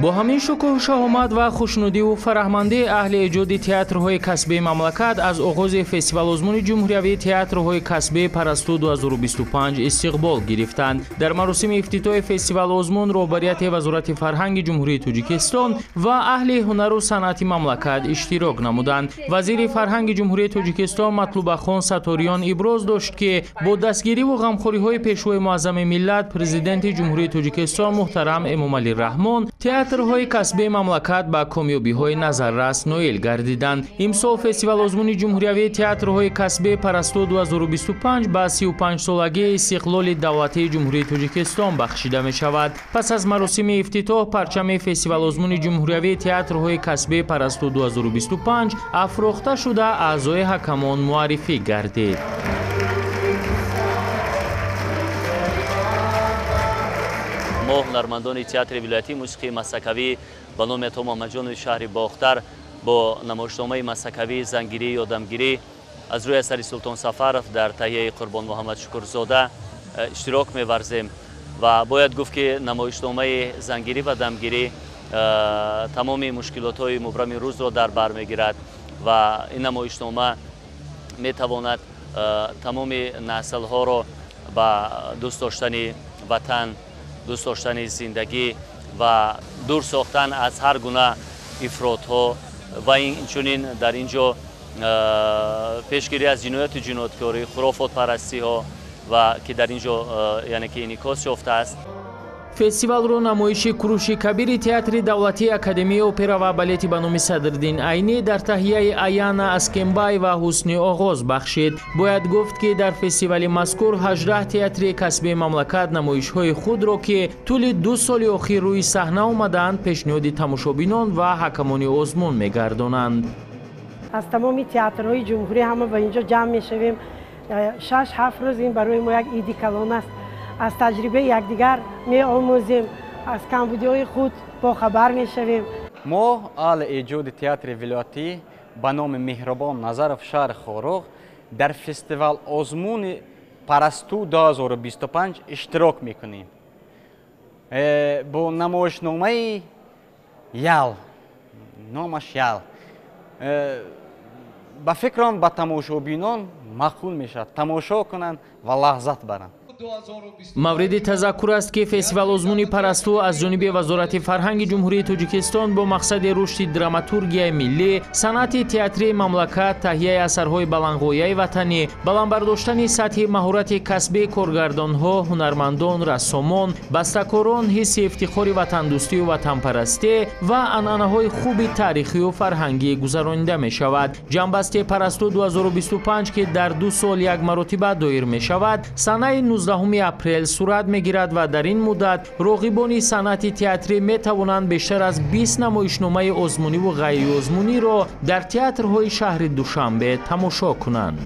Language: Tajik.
Бо ҳамин шукӯҳу шаҳомат ва хушнудиву фараҳмандии аҳли эҷоди театрҳои касбии мамлакат аз оғози фестивал-озмуни ҷумҳуриявии театрҳои касбии Парасту 2025 истиқбол гирифтанд. Дар маросими ифтитоҳи фестивал-озмун роҳбарияти Вазорати фарҳанги Ҷумҳурии Тоҷикистон ва аҳли ҳунару санъати мамлакат иштирок намуданд. Вазири фарҳанги Ҷумҳурии Тоҷикистон Матлубахон Саториён иброз дошт, ки бо дастгириву ғамхориҳои Пешвои муаззами миллат, Президенти Ҷумҳурии Тоҷикистон муҳтарам Эмомалӣ Раҳмон, театрҳои касбии мамлакат ба комёбиҳои назаррас ноил гардиданд. Имсол фестивал-озмуни ҷумҳуриявии театрҳои касбии Парасту 2025 ба 35-солагии истиқлоли давлатии Ҷумҳурии Тоҷикистон бахшида мешавад. Пас аз маросими ифтитоҳ парчами фестивал-озмуни ҷумҳуриявии театрҳои касбии Парасту 2025 афрохта шуда, аъзои ҳакамон муаррифӣ гардид. Мо ҳунармандони театри вилоятии мусиқии масакавӣ ба номи Ато Муҳаммадҷонови шаҳри Бохтар бо намоишномаи масакавӣ «Зангирӣ ёдамгирӣ» аз рӯи асари Султон Сафаров дар таҳияи Қурбон Муҳаммад Шукурзода иштирок меварзем ва бояд гуфт, ки намоишномаи «Зангирӣ ва дамгирӣ» тамоми мушкилотҳои мубрами рӯзро дар бар мегирад ва ин намоишнома метавонад тамоми наслҳоро ба дӯст доштани ватан, дӯст доштани зиндагӣ ва дур сохтан аз ҳар гуна ифротҳо ва инчунин дар ин ҷо пешгирӣ аз ҷинояту ҷинояткорӣ, хурофотпарастиҳо ва ки дар ин ҷо яъне ки инъикос ёфтааст. Фестивалро намоиши Куруши Кабири театри давлатии Академияи опера ва балети ба номи Садриддин Айнӣ дар таҳияи Аяна Аскембаева ҳусни оғоз бахшид. Бояд гуфт, ки дар фестивали мазкур 18 театри касбии мамлакат намоишҳои худро, ки тӯли 2 соли охир рӯи саҳна омадаанд, пешниҳоди тамошобинон ва ҳакамони озмун мегардонанд. Аз тамоми театрҳои ҷумҳурӣ ҳама ба инҷо ҷамъ мешавем. 6-7 рӯз ин барои мо як иди калон аст. Аз таҷрибаи якдигар меомӯзем, аз камбудиҳои худ бохабар мешавем. Мо аҳли эҷоди театри вилоятӣ ба номи Меҳрубон Назаров шаҳри Хоруғ дар фестивал-озмуни Парасту 2025 иштирок мекунем бо намоишномаи Ял, номаш Ял. Ба фикрам, ба тамошобинон маъқул мешавад, тамошо кунанд ва лаззат баранд. Мавриди тазаккур аст, ки фестивал-озмуни Парасту аз ҷониби Вазорати фарҳанги Ҷумҳурии Тоҷикистон бо мақсади рушди драматургияи миллӣ, санъати театрии мамлакат, таҳияи асарҳои баландғояи ватанӣ, баланд бардоштани сатҳи маҳорати касбии коргардонҳо, ҳунармандон, рассомон, бастакорон, ҳисси ифтихори ватандӯстию ватанпарастӣ ва анъанаҳои хуби таърихию фарҳангӣ гузаронида мешавад. Ҷамъбасти Парасту 2025, ки дар 2 сол як маротиба доир мешавад, санаи 19 апрел сурат мегирад ва дар ин муддат роғибони санъати театрӣ метавонанд бештар аз 20 намоишномаи озмуниву ғайриозмуниро дар театрҳои шаҳри Душанбе тамошо кунанд.